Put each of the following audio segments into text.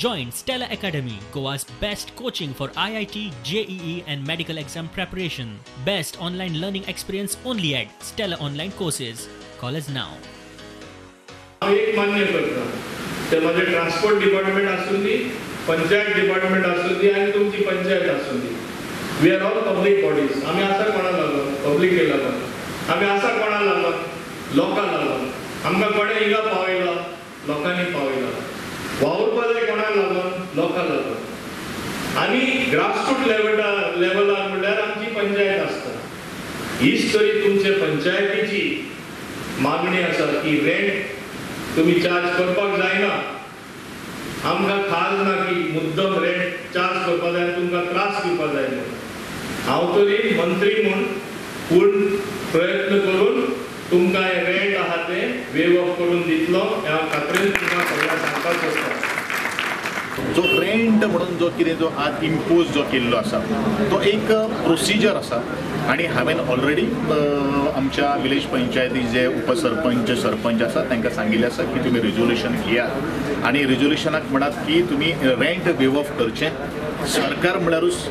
Join Stella Academy, Goa's best coaching for IIT, JEE and medical exam preparation. Best online learning experience only at Stella Online Courses. Call us now. हांव एक मान्य करता, ते म्हाजें transport department आसूं दी, panchayat department आसूं दी आनी तुमची पंचायत आसूं दी, we are all public bodies. आमी आसा कोणा लागून? पब्लिके लागून. आमी आसा कोणा लागून? लोकां लागून. आमकां कोणें हिंगा पावयला? लोकांनी पावयला. वावुरपा जाय कोणा लागून? लोकां लागून. आनी ग्रासरूट लेवलार म्हणल्यार आमची पंचायत आसता. हीच तरी तुमचे पंचायतीची मागणी आसा की रेंट तुमी चार्ज करपाक जायना. आमकां खाज ना की मुद्दम रेंट चार्ज करपाक जाय, तुमकां त्रास दिवपाक जाय म्हणून. हांव तरी मंत्री म्हूण पूर्ण प्रयत्न करून तुमकां हें रेंट आहा तें वेव ऑफ करून दितलो हें हांव खात्रीन तुमकां सगळ्यांक सांगपाक सोदता. जो रेंट म्हणून जो कितें जो आज इम्पोज जो केल्लो आसा तो एक प्रोसिजर आसा आनी हांवें ऑलरेडी आमच्या विलेज पंचायती जे उपसरपंच सरपंच आसा तांकां सांगिल्लें आसा की तुमी रेजोल्युशन घेयात आनी रेजोल्युशनाक म्हणात की तुमी रेंट वेव ऑफ करचें. सरकार म्हळ्यारूच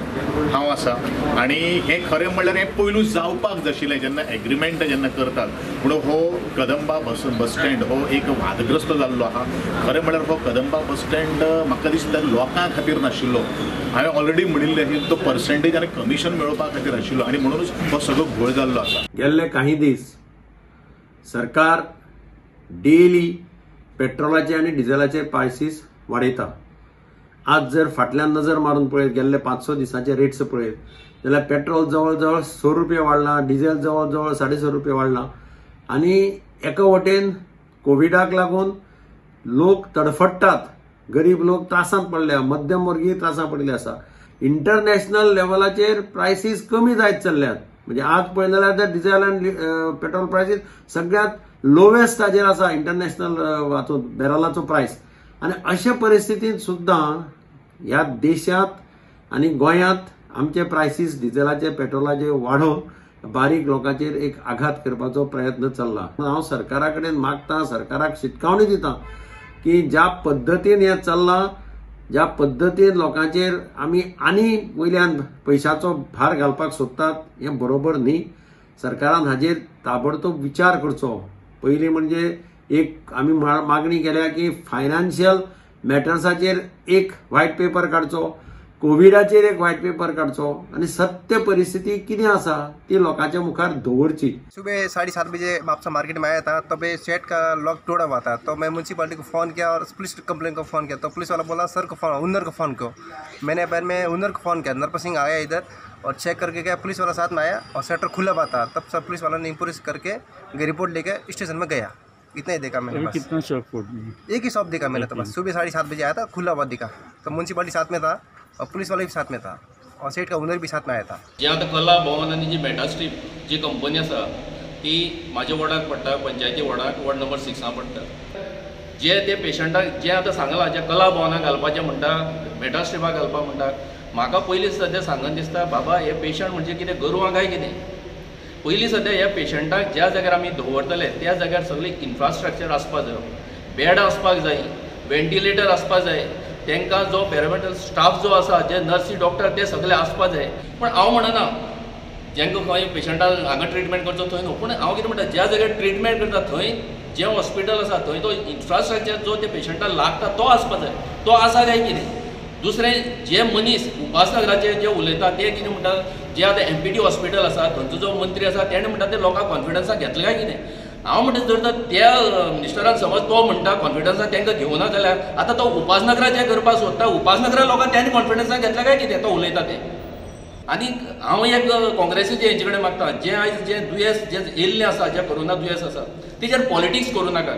हांव आसा आनी हें खरें म्हणल्यार हें पयलू जावपाक जाय आशिल्लें जेन्ना एग्रीमेंट जेन्ना करतात. म्हणून हो कदंबा बस स्टँड हो एक वादग्रस्त जाल्लो आहा. खरें म्हणल्यार हो कदंबा बस स्टँड म्हाका दिसता लोकां खातीर नाशिल्लो. हांवें ऑलरेडी म्हणिल्लें तो पर्सेंटेज आनी कमिशन मेळोवपा खातीर आशिल्लो आनी म्हणूनच हो सगळो घोळ जाल्लो आसा. गेल्ले काही दीस सरकार डेली पेट्रोलाचे आनी डिझेलाचे प्रायसीस वाडयता. आज जर फाटल्यान नजर मारून पळयत गेल्ले 500 दिसांचे रेट्स पळयत जाल्यार पेट्रोल जवळ जवळ 100 रुपया वाडला, डिझेल जवळ जवळ 150 रुपया वाडला आनी एका वटेन कोविडाक लागून लोक तडफडटात, गरीब लोक त्रासांत पडल्या, मध्यम वर्गीय त्रासांत पडिल्ले आसा. इंटरनॅशनल लेवलाचेर प्रायसीस कमी जायत चल्ल्यात. म्हणजे आज पळयलें जाल्यार डिझेल आनी पेट्रोल प्रायसीस सगळ्यांत लोवेस्ट हाजेर आसा इंटरनॅशनल हातूंत बॅरलाचो प्रायस. आनी अशे परिस्थितींत सुद्दां ह्या देशांत आनी गोंयांत आमचे प्रायसीस डिझेलाचे पेट्रोलाचे वाडोवन बारीक लोकांचेर एक आघात करपाचो प्रयत्न चल्ला. हांव सरकारा कडेन मागता, सरकाराक शिटकावणी दिता की ज्या पद्दतीन हें चल्लां, ज्या पद्दतीन लोकांचेर आमी आनी वयल्यान पयशाचो भार घालपाक सोदतात हें बरोबर न्ही. सरकारान हाजेर ताबडतोब विचार करचो. पयलीं म्हणजे एक आमी मागणी केल्या की फायनान्शियल मॅटर्साचेर एक व्हायट पेपर काडचो, कोविडाचेर एक व्हायट पेपर काडचो आनी सत्य परिस्थिती कितें आसा ती लोकांच्या मुखार दवरची. सुबह 7:30 बजे म्हापसा मार्केट में आया था, तब सेट का लॉक तोड़ा हुआ था. तो मैं म्यूनसिपालिटी को फ़ोन किया और पुलिस कंप्लेन को फ़ोन किया. तो पुलिस वाला बोला सर को फ़ोन, ओनर को फ़ोन करो. मैंने बाद में ओनर को फ़ोन किया, नरपत सिंह आया इधर और चेक करके गया. पुलिस वाला साथ में आया और शटर खुला हुआ था. तब सब पुलिस वाला ने इंक्वायरी करके रिपोर्ट लेकर स्टेशन में गया. इतना ही देखा मैंने. कितना शॉप? एक ही शॉप देखा मैंने. तो बस सुबह 7:30 बजे आया था, खुला हुआ दिखा. तो म्यूनसिपालिटी साथ में था और पुलिस वाले भी साथ में था और सेठ का ओनर भी साथ में आया था. जे आतां कला भवन आनी जी मेटास्ट्रीप जी कंपनी आसा ती म्हाज्या वॉर्डाक पडटा, पंचायती वॉर्डाक, वॉर्ड नंबर 6 पडटा. जे ते पेशंटाक जे आतां सांगलां, जे कला भवनाक घालपाचें म्हणटा, मेटास्ट्रिपाक घालपाक म्हणटा, म्हाका पयलीं सद्या सांगन दिसता बाबा हे पेशंट म्हणजे कितें गोरवां काय कितें. पयलीं सद्या ह्या पेशंटाक ज्या जाग्यार आमी दवरतले त्या जाग्यार सगळी इन्फ्रास्ट्रक्चर आसपाक जाय, बेड आसपाक जाय, वेंटिलेटर आसपाक जाय, तांकां जो पॅरामेडिकल स्टाफ जो आसा, जे नर्सी डॉक्टर ते सगळे आसपाक जाय. पूण हांव म्हणना जेंकां खंय पेशंटाक हांगा ट्रिटमेंट करचो थंय न्हू, पूण हांव कितें म्हणटा, ज्या जाग्यार ट्रिटमेंट करता थंय जें हॉस्पिटल आसा थंय तो इन्फ्रास्ट्रक्चर जो त्या पेशंटाक लागता तो आसपाक जाय, तो आसा काय कितें. दुसरें जे मनीस उपासनगराचे जे उलयता ते कितें म्हणटा, जे आतां MPT hospital आसा थंयचो जो मंत्री आसा तेणें म्हणटा ते लोकांक कॉन्फिडन्सान घेतले काय कितें. हांव म्हणटा जर तर त्या मिनिस्टरान समज तो म्हणटा कॉन्फिडन्सान तांकां घेवना जाल्यार आतां तो उपासनगराचें करपाक सोदता, उपासनगरा लोकांक तेणें कॉन्फिडन्सान घेतलें काय कितें तो उलयता तें. आनी हांव एक काँग्रेसीचे हेंचे कडेन मागता, जें आयज जें दुयेंस जें येयल्लें आसा, जें कोरोना दुयेंस आसा तेजेर पॉलिटिक्स करूं नाका.